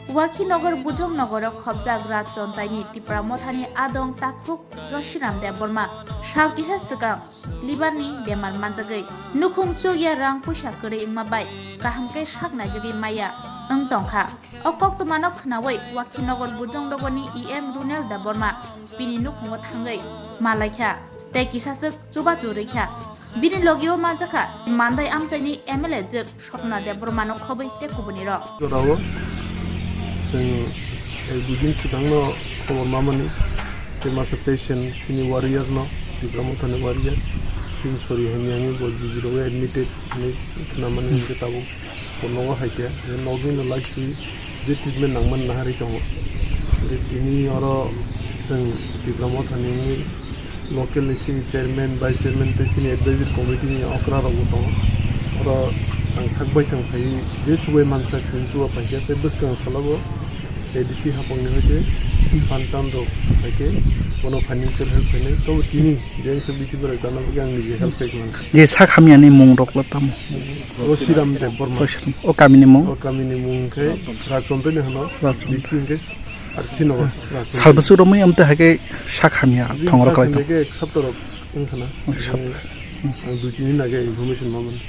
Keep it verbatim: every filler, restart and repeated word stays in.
Wakhinagar Bujong Nogoro khopjak Raj Chontaini Tipra Mothani adong takhuk Roshiram Debbarma sal kisa swkang liver ni bemar manjagwi nukhung chukya rang puisa kwrwi wngma bai kaham khe sak naijagwi maya wng tongkha. O koktwmano khnaui Wakhinagar Bujong Nogorni E M Runel Debbarma bini nukhungo thangwi malaikha tei kisaswk chubachu rwikha. Bini logio manjakha Mandai amchaini M L A jwk Swapna Debbarmano khobwi tei kubunirok. Jorao chwng ek dui din swkangno khobor mamani, tei masa patient chini warrior no, Tipra Mothani warrior, tin sori hamya wngwi bo G B rogo admitted hinwi khnamani, hinkhe tabuk bo nogo hai khe, nogni no laisui je treatment nangmani naharwi tongo. Tei tini oro chwng Tipra Mothani wngwi local ni chini chairman, vice chairman tei chini advisory committee ni okra rok bo tongo. Oro ang sak bai thang phai je chubai mansa khe chuba paikha tei bwskang salo bo A D C hapang ni hoite phantan rok paikhe bono financial help khainai. Tobo tini je ang se biti bwrajak no bagwi ang nije help khaikha. Je sak hamyani mung rok lo tamo? Roshiram Debbarma. Roshiram. O kamini mung? O kamini mung khe Rajchondoni hano. Rajchondoni. B C hwnkhe Arsi nogo. Salbwswk romwi amtwi hai khe sak hamya thongor khlai tong. Ek sapta rok wng khna. Ek sapta. Ang dui tini nage information mamani.